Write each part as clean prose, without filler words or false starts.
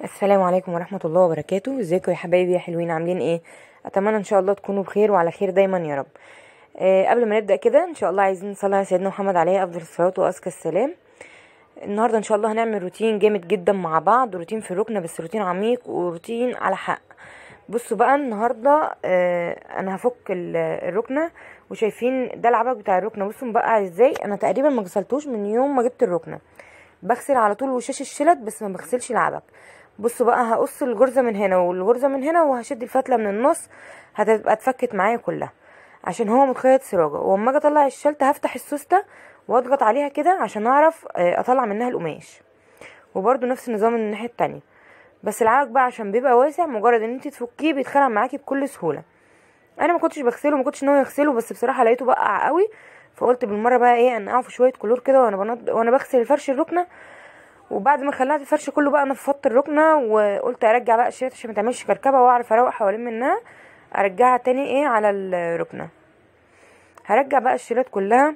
السلام عليكم ورحمة الله وبركاته. ازيكم يا حبايبي يا حلوين، عاملين ايه؟ اتمنى ان شاء الله تكونوا بخير وعلى خير دايما يا رب. قبل ما نبدأ كده ان شاء الله عايزين نصلي على سيدنا محمد عليه افضل الصلاة وازكى السلام. النهارده ان شاء الله هنعمل روتين جامد جدا مع بعض، روتين في الركنة بس روتين عميق وروتين على حق. بصوا بقى النهارده انا هفك الركنة، وشايفين ده العبك بتاع الركنة. بصوا بقى ازاي، انا تقريبا ما غسلتوش من يوم ما جبت الركنة، بغسل على طول وشاش الشلت بس ما بغسلش العبك. بصوا بقى هقص الجرزه من هنا والجرزه من هنا، وهشد الفتله من النص، هتبقى اتفكت معايا كلها عشان هو متخيط سراجه. واما اجي اطلع الشلته هفتح السوسته واضغط عليها كده عشان اعرف اطلع منها القماش. وبرده نفس النظام من الناحية التانية، بس العبك بقى عشان بيبقى واسع مجرد ان انت تفكيه بيتخلع معاكي بكل سهولة. انا ما كنتش بغسله، ما كنتش ناوية اغسله، بس بصراحة لقيته بقع قوي، فقلت بالمرة بقى ايه انقعه في شوية كلور كده وانا بغسل الفرش الركنه. وبعد ما خلعت الفرش كله بقى نفضت الركنه، وقلت ارجع بقى الشريط عشان ما تعملش كركبه واعرف اروق حوالين منها، ارجعها تاني ايه على الركنه. هرجع بقى الشريط كلها.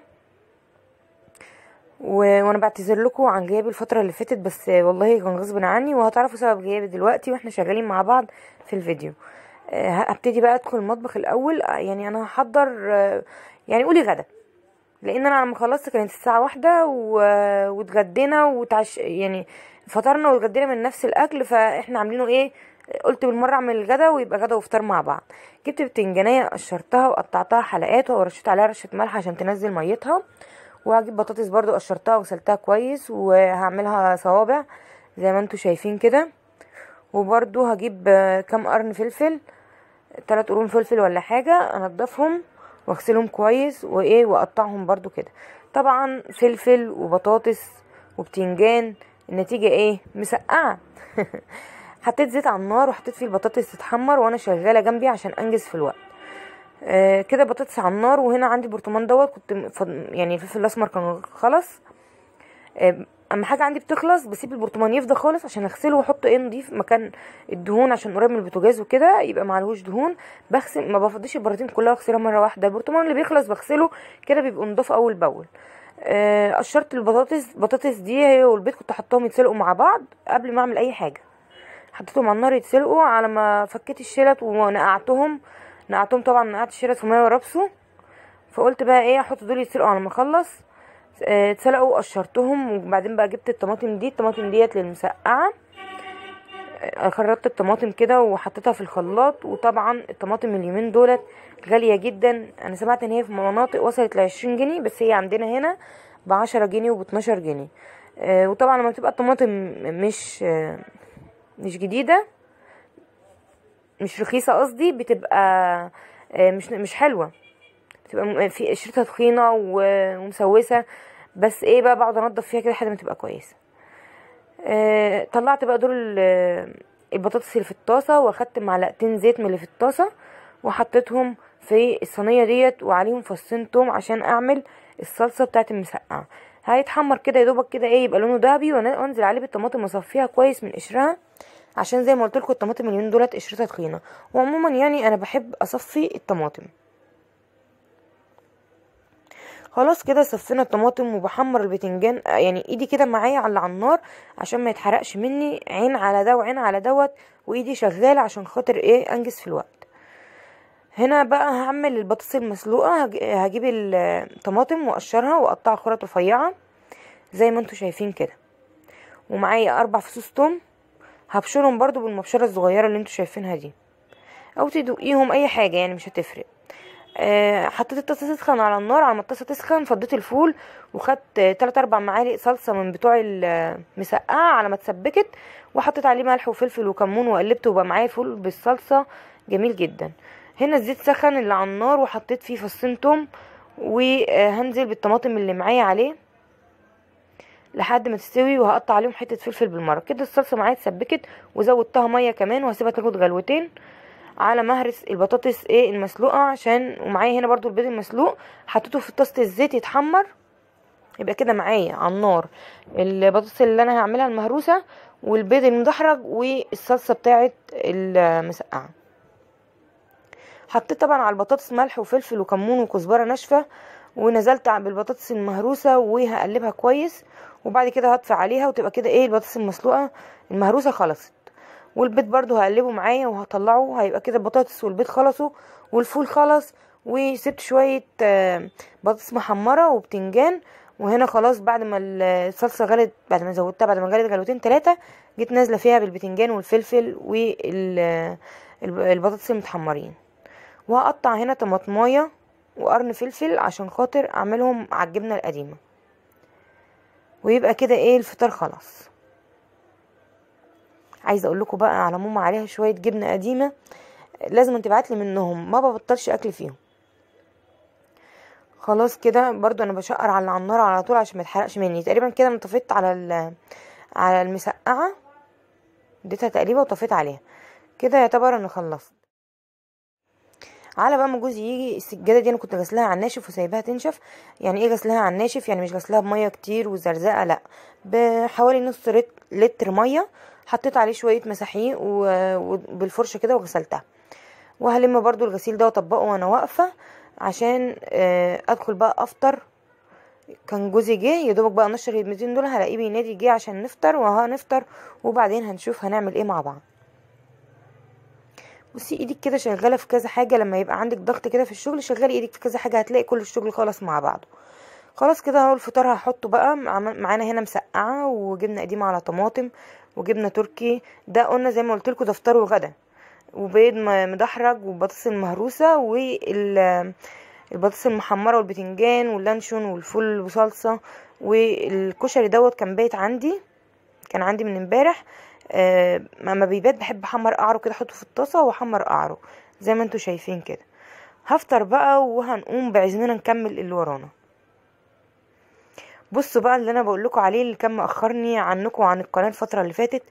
وانا بعتذر لكم عن غيابي الفترة اللي فاتت، بس والله كان غصب عني، وهتعرفوا سبب غيابي دلوقتي واحنا شغالين مع بعض في الفيديو. هبتدي بقى ادخل المطبخ الاول، يعني انا هحضر يعني قولي غدا، لان انا لما خلصت كانت الساعة 1 واتغدينا وتعش، يعني فطرنا واتغدينا من نفس الاكل، فاحنا عاملينه ايه، قلت بالمرة اعمل الغدا ويبقى غدا وفطار مع بعض. جبت بتنجانيه قشرتها وقطعتها حلقات ورشيت عليها رشه ملح عشان تنزل ميتها، وهجيب بطاطس برضو قشرتها وغسلتها كويس وهعملها صوابع زي ما انتم شايفين كده. وبرضو هجيب كام قرن فلفل، 3 قرون فلفل ولا حاجة، انضفهم واغسلهم كويس وايه واقطعهم برضو كده. طبعا فلفل وبطاطس وبتنجان، النتيجة ايه؟ مسقعه. حطيت زيت على النار وحطيت فيه البطاطس تتحمر وانا شغالة جنبي عشان انجز في الوقت. كده بطاطس على النار. وهنا عندي البرطمان دوت، كنت يعني الفلفل الاسمر كان خلص. اما حاجة عندي بتخلص بسيب البرطمان يفضى خالص عشان اغسله واحطه ايه نضيف مكان الدهون، عشان قريب من البوتاجاز وكده يبقى معلهوش دهون. بغسل، ما بفضيش البراطيم كلها اغسلها مرة واحدة، البرطمان اللي بيخلص بغسله كده بيبقى نضاف اول باول. قشرت البطاطس، البطاطس دي هي والبيض كنت حطاهم يتسلقوا مع بعض قبل ما اعمل اي حاجة، حطيتهم على النار يتسلقوا على ما فكيت الشلت ونقعتهم. نقعتهم طبعا، نقعت الشلت في مية وربسه، فقلت بقى ايه احط دول يتسلقوا على ما اخلص. اتسلقوا وقشرتهم. وبعدين بقى جبت الطماطم دي، الطماطم ديت للمسقعه، خرطت الطماطم كده وحطيتها في الخلاط. وطبعا الطماطم اليومين دولت غالية جدا، انا سمعت ان هي في مناطق وصلت ل20 جنيه، بس هي عندنا هنا ب10 جنيه وب12 جنيه. وطبعا لما بتبقى الطماطم مش جديدة، مش رخيصة قصدي، بتبقى مش حلوة، بتبقى في قشرتها تخينة ومسوسه، بس ايه بقى بقعد انضف فيها كده لحد ما تبقى كويسة. طلعت بقى دول البطاطس اللي في الطاسه، واخدت معلقتين زيت من اللي في الطاسه وحطيتهم في الصينية ديت، وعليهم فصين توم عشان اعمل الصلصه بتاعت المسقعه. هيتحمر كده يا دوبك كده ايه يبقى لونه ذهبي، وانزل عليه بالطماطم واصفيها كويس من قشرها، عشان زي ما قلت لكم الطماطم اليومين دولت قشرتها تخينة. وعموما يعني انا بحب اصفي الطماطم. خلاص كده صفينا الطماطم، وبحمر البتنجان يعني ايدي كده معايا على النار عشان ما يتحرقش مني، عين على ده وعين على دوت، وايدي شغالة عشان خاطر ايه انجز في الوقت. هنا بقى هعمل البطاطس المسلوقه، هجيب الطماطم واقشرها واقطعها خرط رفيعة زي ما انتم شايفين كده، ومعايا 4 فصوص توم هبشرهم برضو بالمبشره الصغيرة اللي انتم شايفينها دي، او تدقيهم اي حاجة يعني مش هتفرق. حطيت الطاسه تسخن على النار، على ما الطاسه تسخن فضيت الفول، وخدت 3-4 معالق صلصه من بتوع المسقعه على ما اتسبكت، وحطيت عليه ملح وفلفل وكمون وقلبته، وبقى معايا فول بالصلصه جميل جدا. هنا الزيت سخن اللي على النار، وحطيت فيه فصين توم، وهنزل بالطماطم اللي معايا عليه لحد ما تستوي، وهقطع عليهم حتة فلفل بالمرة كده. الصلصه معايا اتسبكت، وزودتها مية كمان، وهسيبها تاخد غلوتين على مهرس البطاطس ايه المسلوقه عشان. ومعايا هنا برضو البيض المسلوق حطيته في طاسه الزيت يتحمر، يبقى كده معايا على النار البطاطس اللي انا هعملها المهروسه، والبيض المدحرج، والصلصه بتاعه المسقعه. حطيت طبعا على البطاطس ملح وفلفل وكمون وكزبره ناشفة، ونزلت بالبطاطس المهروسه وهقلبها كويس، وبعد كده هطفي عليها، وتبقى كده ايه البطاطس المسلوقه المهروسه خلصت. والبيض برضو هقلبه معايا وهطلعه. هيبقى كده البطاطس والبيض خلصوا والفول خلص، وسبت شوية بطاطس محمرة وبتنجان. وهنا خلاص بعد ما الصلصه غلت، بعد ما زودتها، بعد ما غلت غلوتين 3، جيت نازله فيها بالبتنجان والفلفل والبطاطس المتحمرين. وهقطع هنا طماطمايه وقرن فلفل عشان خاطر اعملهم على الجبنة القديمة، ويبقى كده ايه الفطار خلاص. عايزه اقول لكم بقى على ماما عليها شوية جبنه قديمة لازم تبعتلي منهم، ما ببطلش اكل فيهم. خلاص كده برضو انا بشقر على النار على طول عشان ما يتحرقش مني. تقريبا كده انا طفيت على المسقعه، اديتها تقريبا وطفيت عليها كده، يعتبر انا خلصت. على بقى ما جوزي يجي، السجادة دي انا كنت غسلاها على الناشف وسايباها تنشف. يعني ايه غسلاها على الناشف؟ يعني مش غسلاها بميه كتير وزرزقه، لا، بحوالي نص لتر مية، حطيت عليه شوية مساحيق وبالفرشه كده وغسلتها. وهلم برضو الغسيل ده واطبقه وانا واقفة عشان ادخل بقى افطر. كان جوزي جه يا دوبك بقى نشر الهدمتين دول، هلاقيه بينادي جه عشان نفطر، وهنفطر وبعدين هنشوف هنعمل ايه مع بعض. بصي ايدك كده شغالة في كذا حاجة، لما يبقى عندك ضغط كده في الشغل شغلي ايدك في كذا حاجة، هتلاقي كل الشغل خلص مع بعضه. خلاص كده اهو الفطار هحطه بقى. معانا هنا مسقعه وجبنه قديمة على طماطم وجبنه تركي، ده قلنا زي ما قلت لكم ده فطار وغدا، وبيض مدحرج وبطاطس المهروسه والبطاطس المحمره والبتنجان واللانشون والفول وصلصه. والكشري دوت كان بايت عندي، كان عندي من امبارح. اما بيبات بحب احمر قعره كده، احطه في الطاسه واحمر قعره زي ما انتوا شايفين كده. هفطر بقى وهنقوم بعزمنا نكمل اللي ورانا. بصوا بقى اللي انا بقول لكم عليه، اللي كان مأخرني عنكم وعن القناة الفترة اللي فاتت،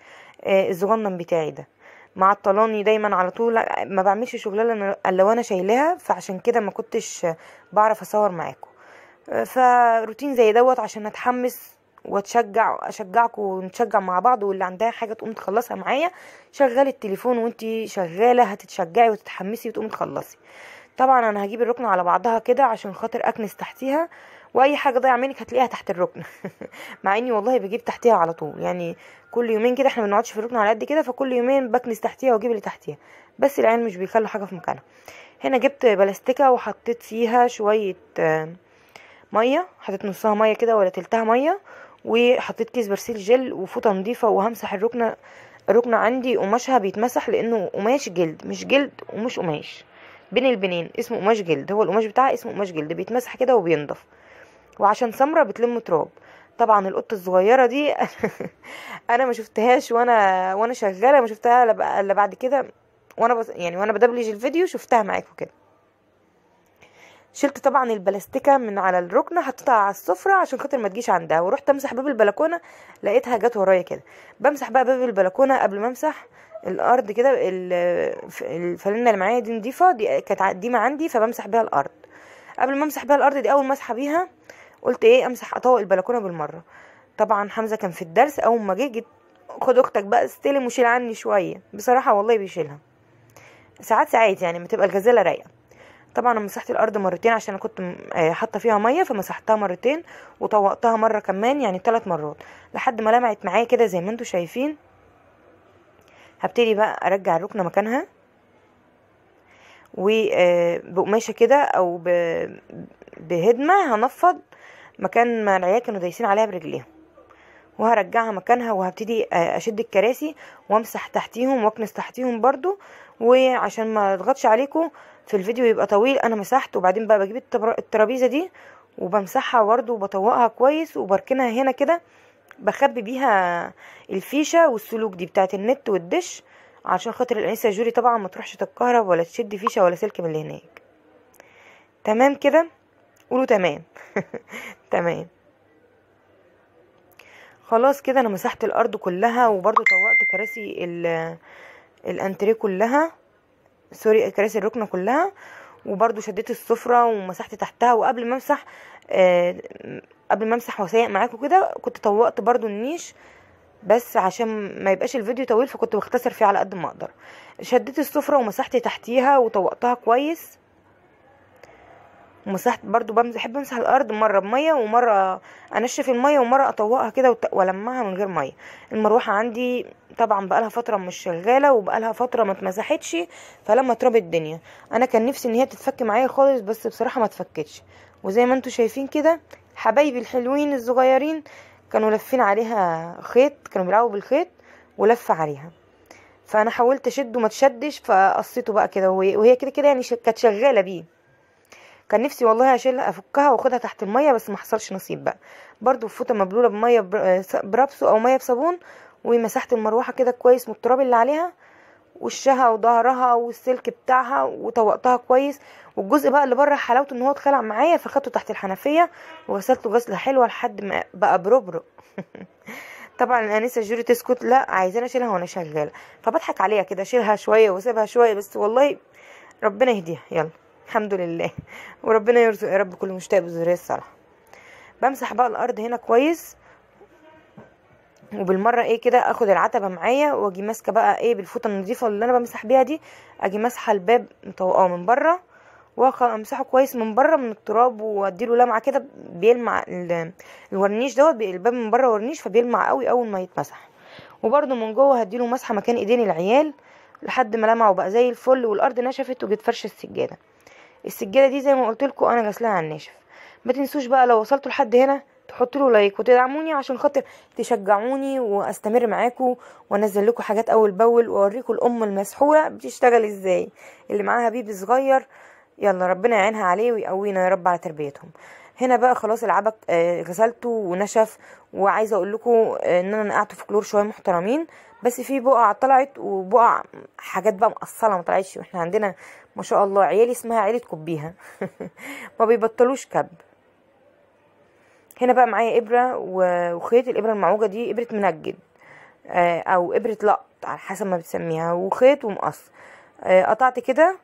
الصغنن بتاعي ده معطلاني دايما على طول، ما بعملش شغلانة الا وانا شايلاها، فعشان كده ما كنتش بعرف اصور معاكم. فروتين زي دوت عشان اتحمس واتشجع، اشجعكم ونتشجع مع بعض، واللي عندها حاجة تقوم تخلصها معايا. شغلي التليفون وانتي شغالة هتتشجعي وتتحمسي وتقومي تخلصي. طبعا انا هجيب الركنه على بعضها كده عشان خاطر اكنس تحتيها، واي حاجة ضايعة منك هتلاقيها تحت الركن مع اني والله بجيب تحتيها على طول، يعني كل يومين كده، احنا ما بنقعدش في الركن على قد كده، فكل يومين بكنس تحتيها واجيب اللي تحتيها، بس العيال مش بيخلوا حاجة في مكانها. هنا جبت بلاستيكه وحطيت فيها شوية مية، حطيت نصها مية كده ولا تلتها مية، وحطيت كيس برسيل جل وفوطه نظيفة، وهمسح الركنه. الركنه عندي قماشها بيتمسح لانه قماش جلد، مش جلد ومش قماش، بين البنين اسمه قماش جلد، هو القماش بتاعها اسمه قماش جلد، بيتمسح كده وبينضف. وعشان سمرة بتلم تراب. طبعا القطة الصغيرة دي انا ما شفتهاش وانا شغالة، ما شفتها الا بعد كده وانا بس يعني وانا بدبلج الفيديو شفتها معاكم كده. شلت طبعا البلاستيكه من على الركنه حطيتها على السفرة عشان خاطر ما تجيش عندها، ورحت امسح باب البلكونه لقيتها جت ورايا كده. بمسح بقى باب البلكونه قبل ما امسح الارض كده، الفانلة اللي معايا دي نضيفه، دي كانت قديمة عندي فبمسح بيها الارض. قبل ما امسح بيها الارض دي اول مسحه بيها قلت ايه، امسح اطوق البلكونه بالمرة. طبعا حمزة كان في الدرس، اول ما جه جيت خد اختك بقى استلم وشيل عني شوية، بصراحة والله بيشيلها ساعات ساعات يعني، ما تبقى الغزالة رايقة. طبعا انا مسحت الارض مرتين عشان انا كنت حاطه فيها مية، فمسحتها مرتين وطوقتها مرة كمان، يعني 3 مرات لحد ما لمعت معايا كده زي ما انتم شايفين. هبتدي بقى ارجع الركنه مكانها وبقماشه كده او بهدمه، هنفض مكان ما العيال كانوا دايسين عليها برجليهم، وهرجعها مكانها. وهبتدي اشد الكراسي وامسح تحتيهم واكنس تحتيهم برضو. وعشان ما اضغطش عليكم في الفيديو يبقى طويل، انا مسحت. وبعدين بقى بجيب الترابيزة دي وبمسحها برضو وبطوقها كويس وبركنها هنا كده، بخبي بيها الفيشه والسلوك دي بتاعه النت والدش، عشان خاطر الانسة جوري طبعا ما تروحش تتكهرب ولا تشد فيشه ولا سلك من اللي هناك. تمام كده؟ قولوا تمام. تمام خلاص كده انا مسحت الارض كلها، وبرضو طوقت كراسي الانتريه كلها، sorry كراسي الركنه كلها، وبرضو شديت السفرة ومسحت تحتها. وقبل ما امسح قبل ما امسح واسيق معاكم كده كنت طوقت برضو النيش، بس عشان ما يبقاش الفيديو طويل فكنت بختصر فيه على قد ما اقدر. شديت السفرة ومسحت تحتيها وطوقتها كويس. ومسحت برضو، بحب امسح الارض مرة بميه ومرة انشف المية ومرة اطوقها كده والمعها من غير مية. المروحة عندي طبعا بقالها فترة مش شغالة، وبقالها فترة ما اتمسحتش، فلما تراب الدنيا. انا كان نفسي ان هي تتفك معايا خالص، بس بصراحة ما اتفكتش. وزي ما انتم شايفين كده حبايبي الحلوين الصغيرين كانوا لافين عليها خيط، كانوا بيلعبوا بالخيط ولف عليها، فانا حاولت اشده ما تشدش، فقصيته بقى كده، وهي كده كده يعني كانت شغالة بيه. كان نفسي والله اشيلها افكها واخدها تحت المية، بس ما حصلش نصيب بقى. برضو فوطه مبلوله بميه برابسو او مية بصابون، ومسحت المروحة كده كويس من التراب اللي عليها، وشها وظهرها والسلك بتاعها، وطوقتها كويس. والجزء بقى اللي بره حلاوته ان هو اتخلع معايا، فخدته تحت الحنفية وغسلته غسله حلوة لحد ما بقى بربرق. طبعا الانسة جوري تسكت، لا عايزاني اشيلها وانا شغالة، فبضحك عليها كده، اشيلها شوية واسيبها شوية، بس والله ربنا يهديها. يلا الحمد لله، وربنا يرزق يا رب كل مشتاق بالذريه الصالحة. بمسح بقى الارض هنا كويس، وبالمره ايه كده اخد العتبة معايا، واجي ماسكه بقى ايه بالفوطه النظيفة اللي انا بمسح بيها دي، اجي ماسحه الباب مطوقاه من بره، وامسحه كويس من بره من التراب، واديله لمعة كده، بيلمع الورنيش دوت، الباب من بره ورنيش فبيلمع قوي اول ما يتمسح. وبرده من جوه هديله مسحه مكان ايدين العيال لحد ما لمع وبقى زي الفل، والارض نشفت. وجيت فرش السجادة. السجادة دي زي ما قلت لكم انا غسلها على الناشف. ما تنسوش بقى لو وصلتوا لحد هنا تحطوا له like وتدعموني عشان خاطر تشجعوني واستمر معاكم، وانزل لكم حاجات اول باول، واوريكم الام المسحوره بتشتغل ازاي اللي معاها baby صغير. يلا ربنا يعينها عليه ويقوينا يا رب على تربيتهم. هنا بقى خلاص العبك غسلته ونشف، وعايزه اقول لكم ان انا نقعته في كلور شوية محترمين، بس في بقع طلعت وبقع حاجات بقى مقصله ما طلعتش. واحنا عندنا ما شاء الله عيالي اسمها عيله كبيها ما بيبطلوش كب. هنا بقى معايا ابره وخيط، الابره المعوجه دي ابره منجد او ابره لقط على حسب ما بتسميها، وخيط ومقص. قطعت كده،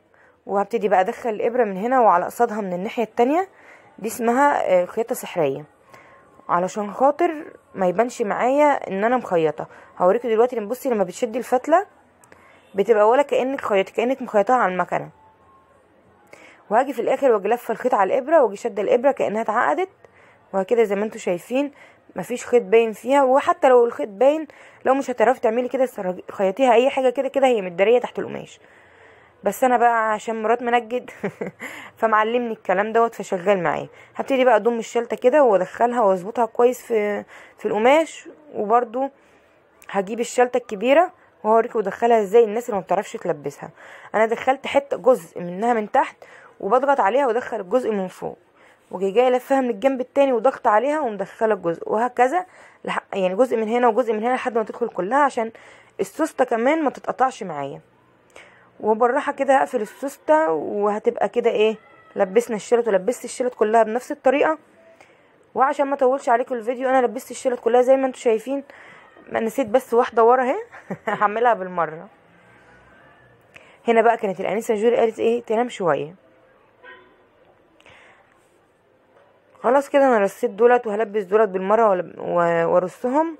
وهبتدي بقى ادخل الابره من هنا وعلى قصادها من الناحية التانية، دي اسمها خياطة سحريه علشان خاطر ما يبانش معايا ان انا مخيطه. هوريكم دلوقتي. بصي لما بتشدي الفتله بتبقى ولا كانك خيطه، كانك مخيطاها على المكنه. وهاجي في الاخر واجي لفه الخيط على الابره، واجي شده الابره كانها اتعقدت، وهكذا زي ما انتم شايفين مفيش خيط باين فيها. وحتى لو الخيط باين، لو مش هتعرفي تعملي كده خيطيها اي حاجة، كده كده هي متداريه تحت القماش. بس انا بقى عشان مرات منجد فمعلمني الكلام دوت فشغال معايا. هبتدي بقى اضم الشلته كده وادخلها واظبطها كويس في القماش. وبرده هجيب الشلته الكبيرة وهوريكم ادخلها ازاي الناس اللي ما بتعرفش تلبسها. انا دخلت حتة جزء منها من تحت وبضغط عليها وادخل الجزء من فوق، وجي جاية لفها من الجنب التاني وضغط عليها ومدخله الجزء، وهكذا يعني جزء من هنا وجزء من هنا لحد ما تدخل كلها، عشان السوسته كمان ما تتقطعش معايا. وبالراحه كده هقفل السوسته، وهتبقى كده ايه لبسنا الشلت. ولبست الشلت كلها بنفس الطريقة. وعشان ما اطولش عليكم الفيديو انا لبست الشلت كلها زي ما انتم شايفين، ما نسيت بس واحدة ورا اهي هعملها بالمرة. هنا بقى كانت الانسة جوري قالت ايه تنام شوية. خلاص كده انا رصيت دولت، وهلبس دولت بالمرة وارصهم،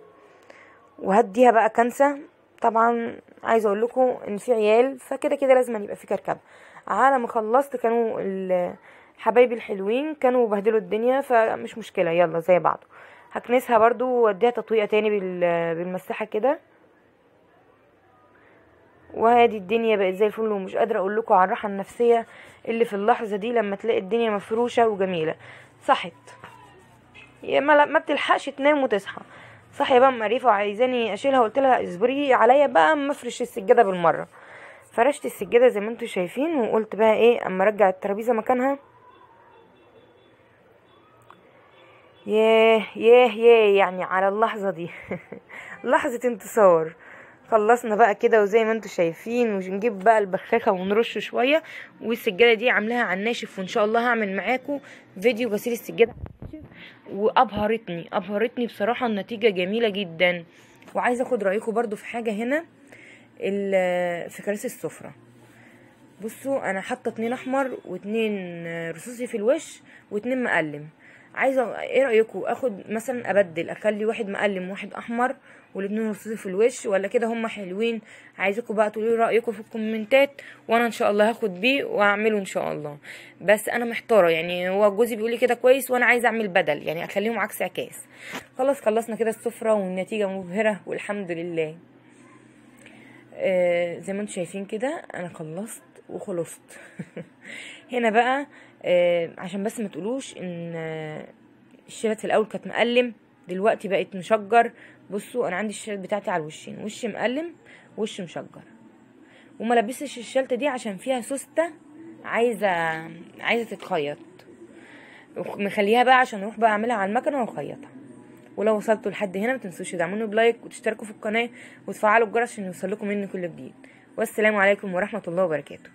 وهديها بقى كنسه. طبعا عايزه اقول لكم ان في عيال فكده كده لازم يبقى في كركبه. على ما خلصت كانوا حبايبي الحلوين كانوا بهدلوا الدنيا، فمش مشكلة يلا زي بعض. هكنسها برضو واديها تطويقه تاني بالمساحه كده، وهادي الدنيا بقت زي الفل. ومش قادرة اقول لكم على الراحة النفسية اللي في اللحظة دي لما تلاقي الدنيا مفروشه وجميلة. صحت يا ما بتلحقش تنام وتصحى، صحية بقى مقريفه وعايزاني اشيلها، قلت لها اصبري عليا بقى اما افرش السجادة بالمرة. فرشت السجادة زي ما انتم شايفين، وقلت بقى ايه اما ارجع الترابيزة مكانها. ياه ياه ياه، يعني على اللحظة دي لحظة انتصار. خلصنا بقى كده وزي ما انتم شايفين، ونجيب بقى البخاخه ونرشه شوية. والسجاده دي عاملاها على الناشف، وان شاء الله هعمل معاكم فيديو غسيل السجادة. وابهرتني ابهرتني بصراحة، النتيجة جميلة جدا. وعايزه اخد رايكم برضو في حاجة هنا في كراسي السفرة. بصوا انا حاطه 2 احمر و2 رصاصي في الوش و2 مقلم. عايزه ايه رايكم اخد مثلا ابدل، اخلي واحد مقلم وواحد احمر واللون الرصاصي في الوش، ولا كده هم حلوين؟ عايزاكم بقى تقولوا لي رايكم في الكومنتات، وانا ان شاء الله هاخد بيه واعمله ان شاء الله. بس انا محتارة، يعني هو جوزي بيقول لي كده كويس، وانا عايزه اعمل بدل، يعني اخليهم عكس عكاس. خلاص خلصنا كده السفرة، والنتيجة مبهرة والحمد لله. زي ما انتم شايفين كده انا خلصت وخلصت. هنا بقى عشان بس ما تقولوش ان الشبت في الاول كانت مقلم، دلوقتي بقت مشجر. بصوا انا عندي الشلت بتاعتي على الوشين، وش مقلم وش مشجر، وما لبستش الشلته دي عشان فيها سوسته عايزه تتخيط، مخليها بقى عشان اروح بقى اعملها على المكنه واخيطها. ولو وصلتوا لحد هنا ما تنسوش تدعموني بلايك وتشتركوا في القناة وتفعلوا الجرس عشان يوصلكم مني كل جديد. والسلام عليكم ورحمة الله وبركاته.